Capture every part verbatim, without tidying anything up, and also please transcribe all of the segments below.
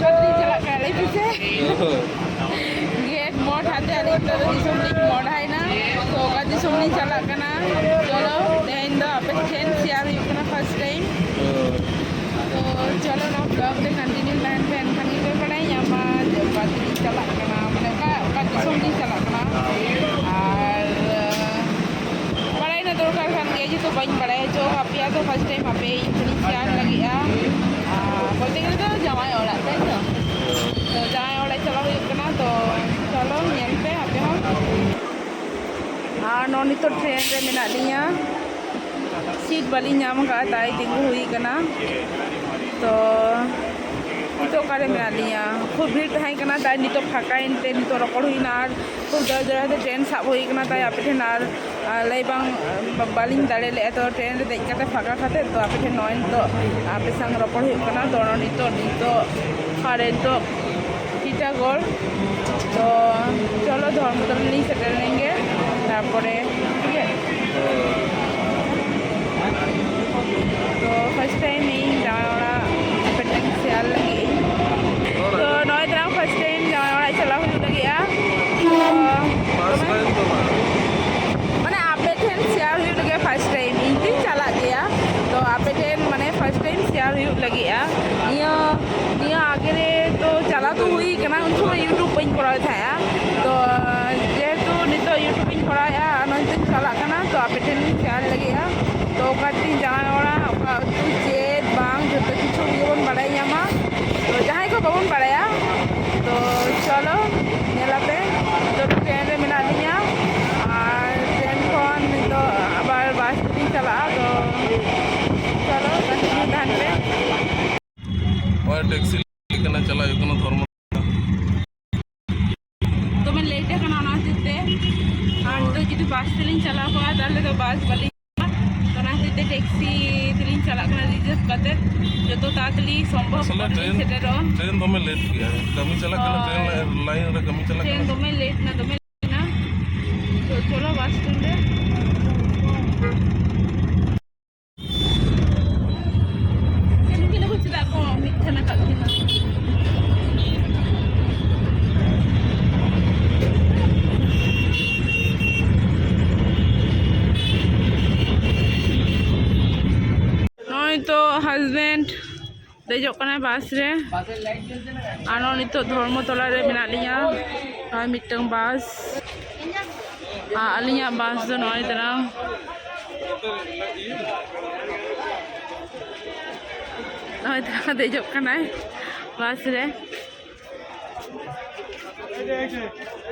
ᱪᱚᱞ ᱞᱤᱧ ᱪᱟᱞᱟᱜ ᱠᱟᱱᱟ, ᱞᱟᱹᱭ ᱯᱮᱥᱮ᱾ ᱜᱮᱴ ᱢᱳᱲ ᱦᱟᱛᱮ ᱟᱹᱞᱤᱧ ᱱᱤᱛᱚᱜ ᱫᱚ ᱫᱤᱥᱚᱢ ᱞᱤᱧ ᱢᱳᱲ ᱦᱟᱭᱱᱟ᱾ ᱛᱚ ᱚᱠᱟ ᱫᱤᱥᱚᱢ ᱞᱤᱧ ᱪᱟᱞᱟᱜ ᱠᱟᱱᱟ? ᱪᱚᱞᱚ ᱛᱮᱦᱮᱧ ᱫᱚ ᱟᱯᱮ ᱴᱷᱮᱱ ᱥᱮᱭᱟᱨ ᱦᱩᱭᱩᱜ ᱠᱟᱱᱟ first time᱾ ᱛᱚ ᱪᱚᱞᱚ ᱱᱚᱣᱟ vlog ᱨᱮ continue ᱛᱟᱦᱮᱱ ᱯᱮ, ᱮᱱᱠᱷᱟᱱ ᱜᱮᱯᱮ ᱵᱟᱲᱟᱭ ᱧᱟᱢᱟ ᱡᱮ ᱚᱠᱟ ᱛᱮᱞᱤᱧ ᱪᱟᱞᱟᱜ ᱠᱟᱱᱟ, ᱢᱟᱱᱮ ᱚᱠᱟ, ᱚᱠᱟ ᱫᱤᱥᱚᱢ ᱞᱤᱧ ᱪᱟᱞᱟᱜ ᱠᱟᱱᱟ᱾ ᱟᱨ ᱵᱟᱲᱟᱭ ᱨᱮᱱᱟᱜ ᱫᱚᱨᱠᱟᱨ ᱠᱟᱱ ᱜᱮᱭᱟ, ᱡᱮᱦᱮᱛᱩ ᱵᱟᱹᱧ ᱵᱟᱲᱟᱭᱟ᱾ ᱪᱚ ᱟᱯᱮᱭᱟᱜ ᱫᱚ first time ᱟᱯᱮ ᱤᱧ ᱴᱷᱮᱱᱤᱧ ᱥᱮᱭᱟᱨ ᱞᱟᱹᱜᱤᱫᱼᱟ᱾ ᱟᱨ ᱵᱚᱞᱛᱮ ᱜᱮᱞᱮ ᱫᱚ ᱡᱟᱶᱟᱭ ᱚᱲᱟᱜ, ᱛᱟᱭ ᱛᱚ? ᱛᱚ ᱡᱟᱶᱟᱭ ᱚᱲᱟᱜ ᱪᱟᱞᱟᱣ ᱦᱩᱭᱩᱜ ᱠᱟᱱᱟ, ᱛᱚ ᱪᱚᱞᱚ ᱧᱮᱞ ᱯᱮ ᱟᱯᱮ ᱦᱚᱸ᱾ ᱟᱨ ᱱᱚᱜᱼᱚᱭ ᱱᱤᱛᱚᱜ ᱴᱨᱮᱱ ᱨᱮ ᱢᱮᱱᱟᱜ ᱞᱤᱧᱟ, ᱥᱤᱴ ᱵᱟᱹᱞᱤᱧ ᱧᱟᱢ ᱟᱠᱟᱫᱼᱟ, ᱛᱟᱭ ᱛᱤᱸᱜᱩ ᱦᱩᱭ ᱠᱟᱱᱟ᱾ ᱛᱚ ᱱᱤᱛᱚᱜ ᱚᱠᱟᱨᱮ ᱢᱮᱱᱟᱜ ᱞᱤᱧᱟ? ᱠᱷᱩᱵ ᱵᱷᱤᱲ ᱛᱟᱦᱮᱸ ᱠᱟᱱᱟ, ᱛᱟᱭ ᱱᱤᱛᱚᱜ ᱯᱷᱟᱸᱠᱟᱭᱮᱱ ᱛᱮ ᱱᱤᱛᱚᱜ ᱨᱚᱯᱚᱲ ᱦᱩᱭᱱᱟ᱾ ᱟᱨ ᱠᱷᱩᱵ ᱡᱳᱨ ᱡᱳᱨ ᱛᱮ ᱴᱨᱮᱱ ᱥᱟᱵ ᱦᱩᱭ ᱠᱟᱱᱟ, ᱛᱟᱭ ᱟᱯᱮ ᱴᱷᱮᱱ ᱟᱨ, ᱟᱨ ᱞᱟᱹᱭ ᱵᱟᱝ, ᱵᱟᱹᱞᱤᱧ ᱫᱟᱲᱮ ᱞᱮᱫᱼᱟ᱾ ᱛᱚ ᱴᱨᱮᱱ ᱨᱮ ᱫᱮᱡ ᱠᱟᱛᱮ ᱯᱷᱟᱸᱠᱟ ᱠᱟᱛᱮ ᱛᱚ ᱟᱯᱮ ᱴᱷᱮᱱ ᱱᱚᱜᱼᱚᱭ ᱱᱤᱛᱚᱜ ᱟᱯᱮ ᱥᱟᱝ ᱨᱚᱯᱚᱲ ᱦᱩᱭᱩᱜ ᱠᱟᱱᱟ᱾ ᱛᱚ ᱱᱤᱛᱚᱜ, ᱱᱤᱛᱚᱜ ᱚᱠᱟᱨᱮ ᱱᱤᱛᱚᱜ ᱴᱤᱴᱟᱜᱚᱲ᱾ ᱛᱚ ᱪᱚᱞᱚ ᱫᱷᱚᱨᱢᱚᱛᱚᱞᱟ ᱞᱤᱧ ᱥᱮᱴᱮᱨ ᱞᱮᱱ ᱜᱮ, ᱛᱟᱨᱯᱚᱨᱮ ᱴᱷᱤᱠ ᱜᱮᱭᱟ᱾ ᱛᱚ first time ᱤᱧ ᱡᱟᱶᱟᱭ ᱚᱲᱟᱜ ᱟᱯᱮ ᱴᱷᱮᱱ ᱥᱮᱭᱟᱨ ᱞᱟᱹᱜᱤᱫ ᱤᱧ᱾ ᱛᱚ ᱱᱚᱜᱼᱚᱭ ᱛᱟᱨᱟ first time ᱡᱟᱶᱟᱭ ᱚᱲᱟᱜ ᱪᱟᱞᱟᱣ ᱦᱩᱭᱩᱜ ᱞᱟᱹᱜᱤᱫᱼᱟ᱾ ᱛᱚ ᱢᱟᱱᱮ ᱟᱯᱮ ᱴᱷᱮᱱ ᱥᱮᱭᱟᱨ ᱦᱩᱭᱩᱜ ᱞᱟᱹᱜᱤᱫ first time, ᱤᱧ ᱛᱤᱧ ᱪᱟᱞᱟᱜ ᱜᱮᱭᱟ᱾ ᱛᱚ ᱟᱯᱮ ᱴᱷᱮᱱ ᱢᱟᱱᱮ first time ᱥᱮᱭᱟᱨ ᱦᱩᱭᱩᱜ ᱞᱟᱹᱜᱤᱫᱼᱟ᱾ ᱱᱤᱭᱟᱹ, ᱱᱤᱭᱟᱹ ᱟᱜᱮ ᱨᱮ ᱛᱚ ᱪᱟᱞᱟᱣ ᱫᱚ ᱦᱩᱭ ᱠᱟᱱᱟ, ᱩᱱ ᱥᱚᱢᱚᱭ YouTube ᱵᱟᱹᱧ ᱠᱚᱨᱟᱣ ᱛᱟᱦᱮᱸᱜᱼᱟ᱾ ᱛᱚ ᱡᱮᱦᱮᱛᱩ ᱱᱤᱛᱚᱜ YouTube ᱤᱧ ᱠᱚᱨᱟᱣᱮᱫᱼᱟ ᱟᱨ ᱱᱚᱜᱼᱚᱭ ᱛᱚᱧ ᱪᱟᱞᱟᱜ ᱠᱟᱱᱟ, ᱛᱚ ᱟᱯᱮ ᱴᱷᱮᱱ ᱤᱧ ᱥᱮᱭᱟᱨ ᱞᱟᱹᱜᱤᱫᱼᱟ᱾ ᱛᱚ ᱚᱠᱟ ᱛᱤᱧ ᱡᱟᱶᱟᱭ ᱚᱲᱟᱜ, ᱚᱠᱟ ᱟᱹᱛᱩ, ᱪᱮᱫ ᱵᱟᱝ, ᱡᱚᱛᱚ ᱠᱤᱪᱷᱩ ᱜᱮᱵᱚᱱ ᱵᱟᱲᱟᱭ ᱧᱟᱢᱟ᱾ ᱛᱚ ᱡᱟᱦᱟᱸᱭ ᱠᱚ ᱵᱟᱵᱚᱱ ᱵᱟᱲᱟᱭᱟ, ᱛᱚ ᱪᱚᱞᱚ ᱧᱮᱞ ᱟᱯᱮ᱾ ᱛᱚ ᱴᱨᱮᱱ ᱨᱮ ᱢᱮᱱᱟᱜ ᱞᱤᱧᱟ ᱟᱨ ᱴᱨᱮᱱ ᱠᱷᱚᱱ ᱱᱤᱛᱚᱜ ᱟᱵᱟᱨ ᱵᱟᱥ ᱛᱮᱞᱤᱧ ᱪᱟᱞᱟᱜᱼᱟ᱾ ᱛᱚ ᱪᱚᱞᱚ continue ᱛᱟᱦᱮᱱ ᱯᱮ᱾ ᱱᱚᱜᱼᱚᱭ ᱴᱮᱠᱥᱤ ᱞᱟᱹᱜᱤᱫ ᱠᱟᱱᱟ, ᱪᱟᱞᱟᱜ ᱦᱩᱭᱩᱜ ᱠᱟᱱᱟ ᱫᱷᱚᱨᱢᱚ᱾ ᱫᱚᱢᱮ ᱞᱮᱴ ᱟᱠᱟᱱᱟ, ᱚᱱᱟ ᱦᱚᱛᱮᱡ ᱛᱮ᱾ ᱟᱨ ᱱᱤᱛᱚᱜ ᱡᱩᱫᱤ ᱵᱟᱥ ᱛᱮᱞᱤᱧ ᱪᱟᱞᱟᱣ ᱠᱚᱜᱼᱟ, ᱛᱟᱦᱚᱞᱮ ᱫᱚ ᱵᱟᱥ ᱵᱟᱹᱞᱤᱧ ᱧᱟᱢᱟ᱾ ᱚᱱᱟ ᱦᱚᱛᱮᱡ ᱛᱮ ᱴᱮᱠᱥᱤ ᱛᱮᱞᱤᱧ ᱪᱟᱞᱟᱜ ᱠᱟᱱᱟ, ᱨᱤᱡᱟᱨᱵᱷ ᱠᱟᱛᱮ᱾ ᱡᱚᱛᱚ ᱛᱟᱲᱟᱛᱟᱲᱤ ᱥᱚᱢᱵᱷᱚᱵ ᱟᱥᱚᱞᱮ ᱠᱚᱨᱮ ᱞᱤᱧ ᱴᱨᱮᱱ, ᱥᱮᱴᱮᱨᱚᱜᱼᱟ᱾ ᱴᱨᱮᱱ ᱫᱚᱢᱮ ᱞᱮᱴ ᱠᱮᱜᱼᱟ, ᱠᱟᱹᱢᱤ ᱪᱟᱞᱟᱜ ᱠᱟᱱᱟ, ᱦᱳᱭ᱾ ᱴᱨᱮᱱ ᱞᱟᱭᱤᱱ ᱨᱮ ᱠᱟᱹᱢᱤ ᱪᱟᱞᱟᱜ ᱴᱨᱮᱱ ᱠᱟᱱᱟ᱾ ᱫᱚᱢᱮ ᱞᱮᱴ ᱮᱱᱟ, ᱫᱚᱢᱮ ᱞᱮᱴ ᱮᱱᱟ᱾ ᱛᱚ ᱪᱚᱞᱚ ᱵᱟᱥ ᱥᱴᱮᱱᱰ ᱨᱮ᱾ ᱪᱮᱫ ᱱᱩᱠᱤᱱ ᱫᱚᱠᱚ ᱪᱮᱫᱟᱜ ᱠᱚ ᱢᱤᱫ ᱴᱷᱮᱱ ᱟᱠᱟᱫ ᱠᱤᱱᱟ? ᱫᱮᱡᱚᱜ ᱠᱟᱱᱟᱭ ᱵᱟᱥ ᱨᱮ᱾ ᱟᱨ ᱱᱚᱜᱼᱚᱭ ᱱᱤᱛᱚᱜ ᱫᱷᱚᱨᱢᱚᱛᱚᱞᱟ ᱨᱮ ᱢᱮᱱᱟᱜ ᱞᱤᱧᱟ᱾ ᱱᱚᱜᱼᱚᱭ ᱢᱤᱫᱴᱟᱝ ᱵᱟᱥ, ᱟᱨ ᱟᱹᱞᱤᱧᱟᱜ ᱵᱟᱥ ᱫᱚ ᱱᱚᱜᱼᱚᱭ ᱛᱟᱨᱟ, ᱱᱚᱜᱼᱚᱭ ᱛᱟᱨᱟ ᱫᱮᱡᱚᱜ ᱠᱟᱱᱟᱭ ᱵᱟᱥ ᱨᱮ᱾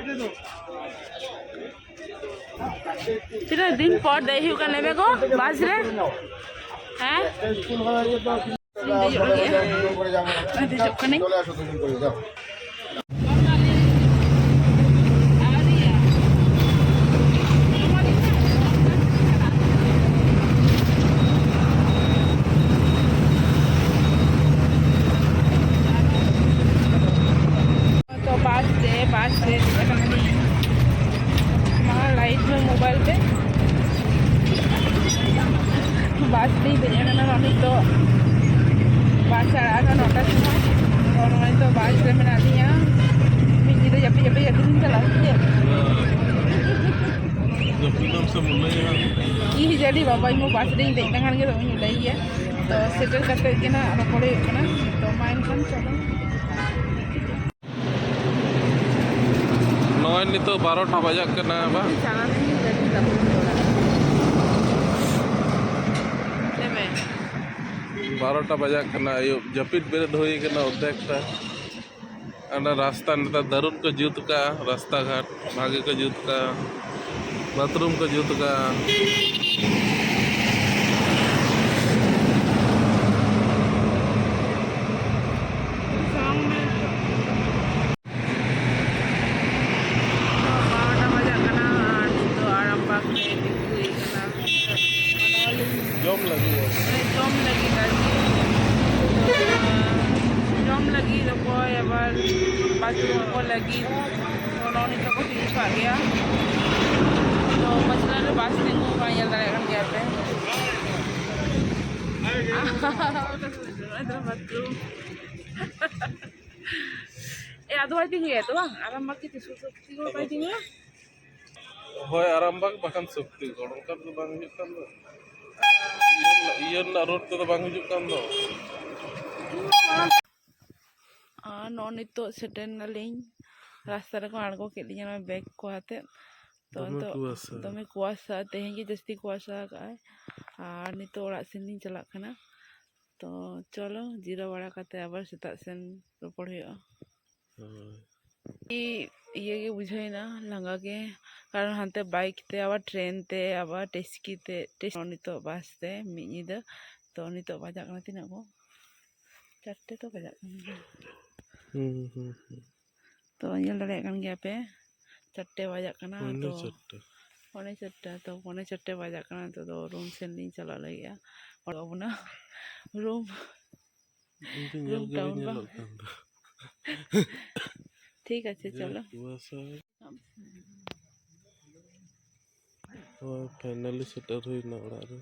ᱛᱤᱱᱟᱹᱜ ᱫᱤᱱ ᱯᱚᱨ ᱫᱮᱡ ᱦᱩᱭᱩᱜ ᱠᱟᱱᱟ ᱞᱟᱹᱭ ᱢᱮ ᱜᱚ, ᱵᱟᱥ ᱨᱮ? ᱦᱮᱸ? ᱫᱮᱡᱚᱜ ᱞᱟᱹᱜᱤᱫ᱾ ᱫᱮᱡᱚᱜ ᱠᱟᱹᱱᱟᱹᱧ᱾ ᱛᱚ ᱵᱟᱥ ᱨᱮ, ᱵᱟᱥ ᱨᱮ ᱫᱮᱡ ᱟᱠᱟᱱᱟᱞᱤᱧ᱾ ᱢᱟ ᱞᱟᱭᱤᱴ ᱢᱮ ᱢᱳᱵᱟᱭᱤᱞ ᱛᱮ᱾ ᱵᱟᱥ ᱨᱤᱧ ᱫᱮᱡ ᱟᱠᱟᱱᱟ ᱱᱤᱛᱚᱜ᱾ ᱵᱟᱥ ᱟᱲᱟᱜ ᱟᱠᱟᱱᱟ ᱱᱚᱴᱟ ᱥᱚᱢᱚᱭ᱾ ᱛᱚ ᱱᱚᱜᱼᱚᱭ ᱛᱚ ᱵᱟᱥ ᱨᱮ ᱢᱮᱱᱟᱜ ᱞᱤᱧᱟ᱾ ᱢᱤᱫ ᱧᱤᱫᱟᱹ ᱡᱟᱹᱯᱤᱫ ᱡᱟᱹᱯᱤᱫ ᱠᱟᱛᱮ ᱞᱤᱧ ᱪᱟᱞᱟᱜᱼᱟ, ᱥᱮ ᱪᱮᱫ? ᱡᱟᱹᱯᱤᱫ ᱫᱟᱢ ᱥᱮ ᱢᱚᱱᱮᱭᱟ? ᱤᱧ ᱡᱟᱹᱱᱤ ᱵᱟᱵᱟ, ᱤᱧ ᱢᱟ ᱵᱟᱥ ᱨᱤᱧ ᱫᱮᱡ ᱞᱮᱱᱠᱷᱟᱱ ᱜᱮ ᱫᱚᱢᱮᱧ ᱞᱟᱹᱭ ᱜᱮᱭᱟ᱾ ᱛᱚ ᱥᱮᱴᱮᱨ ᱠᱟᱛᱮ ᱜᱮ ᱱᱟᱜ ᱨᱚᱯᱚᱲ ᱦᱩᱭᱩᱜ ᱠᱟᱱᱟ᱾ ᱛᱚ ᱢᱟ ᱮᱱᱠᱷᱟᱱ ᱪᱚᱞᱚ᱾ ᱱᱚᱜᱼᱚᱭ ᱱᱤᱛᱚᱜ ᱵᱟᱨᱚᱴᱟ ᱵᱟᱡᱟᱜ ᱠᱟᱱᱟ ᱵᱟᱝ? ᱪᱟᱞᱟᱣ ᱞᱮᱱ ᱜᱤᱧ ᱜᱟᱹᱰᱤ ᱛᱟᱵᱚᱱ ᱚᱲᱟᱜ᱾ ᱞᱟᱹᱭ ᱢᱮ᱾ ᱵᱟᱨᱚᱴᱟ ᱵᱟᱡᱟᱜ ᱠᱟᱱᱟ ᱟᱹᱭᱩᱵ, ᱡᱟᱹᱯᱤᱫ ᱵᱮᱨᱮᱫ ᱦᱩᱭ ᱠᱟᱱᱟ ᱚᱨᱫᱷᱮᱠ ᱴᱟ᱾ ᱚᱱᱟ ᱨᱟᱥᱛᱟ ᱱᱮᱛᱟᱨ ᱫᱟᱨᱩᱱ ᱠᱚ ᱡᱩᱛ ᱠᱟᱜᱼᱟ, ᱨᱟᱥᱛᱟ ᱜᱷᱟᱴ ᱵᱷᱟᱜᱮ ᱠᱚ ᱡᱩᱛ ᱠᱟᱜᱼᱟ, ᱵᱟᱛᱷᱨᱩᱢ ᱠᱚ ᱡᱩᱛ ᱠᱟᱜᱼᱟ᱾ ᱵᱟᱨᱚᱴᱟ ᱵᱟᱡᱟᱜ ᱠᱟᱱᱟ ᱟᱨ ᱱᱤᱛᱚᱜ ᱟᱨᱟᱢᱵᱟᱜᱽ ᱨᱮ ᱛᱤᱸᱜᱩ ᱦᱩᱭ ᱠᱟᱱᱟ᱾ ᱡᱚᱢ ᱞᱟᱹᱜᱤᱫ᱾ ᱡᱚᱢ ᱞᱟᱹᱜᱤᱫ ᱟᱨᱠᱤ᱾ ᱡᱚᱢ ᱞᱟᱹᱜᱤᱫ ᱚᱠᱚᱭ ᱟᱵᱟᱨ ᱵᱟᱛᱷᱨᱩᱢ ᱠᱚ ᱞᱟᱹᱜᱤᱫ᱾ ᱛᱚ ᱱᱚᱜᱼᱚ ᱱᱤᱛᱚᱜ ᱠᱚ ᱛᱤᱸᱜᱩ ᱠᱟᱜ ᱜᱮᱭᱟ᱾ ᱛᱚ ᱯᱟᱪᱷᱞᱟ ᱨᱮ ᱵᱟᱥ ᱛᱤᱸᱜᱩ ᱵᱟᱝ ᱧᱮᱞ ᱫᱟᱲᱮᱭᱟᱜ ᱠᱟᱱ ᱜᱮᱭᱟ ᱯᱮ᱾ ᱵᱟᱛᱷᱨᱩᱢ᱾ ᱮ, ᱟᱫᱚ ᱵᱟᱭ ᱛᱤᱸᱜᱩᱭᱟ ᱛᱚ ᱵᱟᱝ? ᱟᱨᱟᱢᱵᱟᱜᱽ ᱠᱤ ᱛᱤᱸᱜᱩ ᱵᱟᱭ ᱛᱤᱸᱜᱩᱭᱟ? ᱦᱳᱭ, ᱟᱨᱟᱢᱵᱟᱜᱽ ᱵᱟᱠᱷᱟᱱ ᱥᱚᱠᱛᱤᱜᱚᱲ, ᱚᱱᱠᱟ ᱛᱮᱫᱚ ᱵᱟᱝ ᱦᱤᱡᱩᱜ ᱠᱟᱱ ᱫᱚ᱾ ᱤᱭᱟᱹ ᱨᱮᱱᱟᱜ, ᱤᱭᱟᱹ ᱨᱮᱱᱟᱜ ᱨᱳᱰ ᱛᱮᱫᱚ ᱵᱟᱝ ᱦᱤᱡᱩᱜ ᱠᱟᱱ ᱫᱚ᱾ ᱟᱨ ᱱᱚᱜᱼᱚ ᱱᱤᱛᱚᱜ ᱥᱮᱴᱮᱨ ᱱᱟᱞᱤᱧ, ᱨᱟᱥᱛᱟ ᱨᱮᱠᱚ ᱟᱬᱜᱚ ᱠᱮᱫ ᱞᱤᱧᱟ ᱱᱚᱣᱟ ᱵᱮᱜᱽ ᱠᱚ ᱟᱛᱮᱫ᱾ ᱛᱚ ᱫᱚᱢᱮ ᱱᱤᱛᱚᱜ ᱠᱩᱣᱟᱥᱟ᱾ ᱫᱚᱢᱮ ᱠᱩᱣᱟᱥᱟ, ᱛᱮᱦᱮᱧ ᱜᱮ ᱡᱟᱹᱥᱛᱤ ᱠᱩᱣᱟᱥᱟ ᱟᱠᱟᱫᱼᱟᱭ᱾ ᱟᱨ ᱱᱤᱛᱚᱜ ᱚᱲᱟᱜ ᱥᱮᱱ ᱞᱤᱧ ᱪᱟᱞᱟᱜ ᱠᱟᱱᱟ᱾ ᱛᱚ ᱪᱚᱞᱚ, ᱡᱤᱨᱟᱹᱣ ᱵᱟᱲᱟ ᱠᱟᱛᱮ ᱟᱵᱟᱨ ᱥᱮᱛᱟᱜ ᱥᱮᱱ ᱨᱚᱯᱚᱲ ᱦᱩᱭᱩᱜᱼᱟ᱾ ᱦᱳᱭ᱾ ᱤ-, ᱤᱭᱟᱹ ᱜᱮ ᱵᱩᱡᱷᱟᱹᱣ ᱮᱱᱟ, ᱞᱟᱸᱜᱟ ᱜᱮ, ᱠᱟᱨᱚᱱ ᱦᱟᱱᱛᱮ ᱵᱟᱭᱤᱠ ᱛᱮ, ᱟᱵᱟᱨ ᱴᱨᱮᱱ ᱛᱮ, ᱟᱵᱟᱨ ᱴᱮᱥᱠᱤ ᱛᱮ, ᱴᱮᱥ-, ᱱᱤᱛᱚᱜ ᱵᱟᱥ ᱛᱮ ᱢᱤᱫ ᱧᱤᱫᱟᱹ᱾ ᱛᱚ ᱱᱤᱛᱚᱜ ᱵᱟᱡᱟᱜ ᱠᱟᱱᱟ ᱛᱤᱱᱟᱹᱜ ᱜᱚ? ᱪᱟᱨᱴᱮ ᱛᱚ ᱵᱟᱡᱟᱜ ᱠᱟᱱ ᱜᱮᱭᱟ᱾ ᱦᱩᱸ, ᱦᱩᱸ, ᱦᱩᱸ᱾ ᱛᱚ ᱧᱮᱞ ᱫᱟᱲᱮᱭᱟᱜ ᱠᱟᱱ ᱜᱮᱭᱟ ᱯᱮ, ᱪᱟᱨᱴᱮ ᱵᱟᱡᱟᱜ ᱠᱟᱱᱟ᱾ ᱯᱚᱭᱱᱟ ᱛᱚ ᱪᱟᱨᱴᱟ᱾ ᱯᱚᱭᱱᱟ ᱪᱟᱨᱴᱟ, ᱛᱚ ᱯᱚᱭᱱᱟ ᱪᱟᱨᱴᱮ ᱵᱟᱡᱟᱜ ᱠᱟᱱᱟ᱾ ᱱᱤᱛᱚᱜ ᱫᱚ ᱨᱩᱢ ᱥᱮᱱ ᱞᱤᱧ ᱪᱟᱞᱟᱜ ᱞᱟᱹᱜᱤᱫᱼᱟ᱾ ᱚᱲᱟᱜ ᱟᱵᱚᱱᱟ ᱨᱩᱢ᱾ ᱤᱧ ᱫᱚ ᱧᱮᱞ ᱨᱩᱢ ᱜᱮ ᱵᱟᱹᱧ ᱴᱟᱣᱩᱱ ᱵᱟᱝ? ᱧᱮᱞᱚᱜ ᱠᱟᱱ ᱫᱚ᱾ ᱴᱷᱤᱠ ᱟᱪᱷᱮ, ᱡᱟ ᱪᱚᱞᱚ᱾ ᱠᱩᱣᱟᱥᱟ᱾ ᱦᱳᱭ, finally ᱥᱮᱴᱮᱨ ᱦᱩᱭᱱᱟ ᱚᱲᱟᱜ ᱨᱮ᱾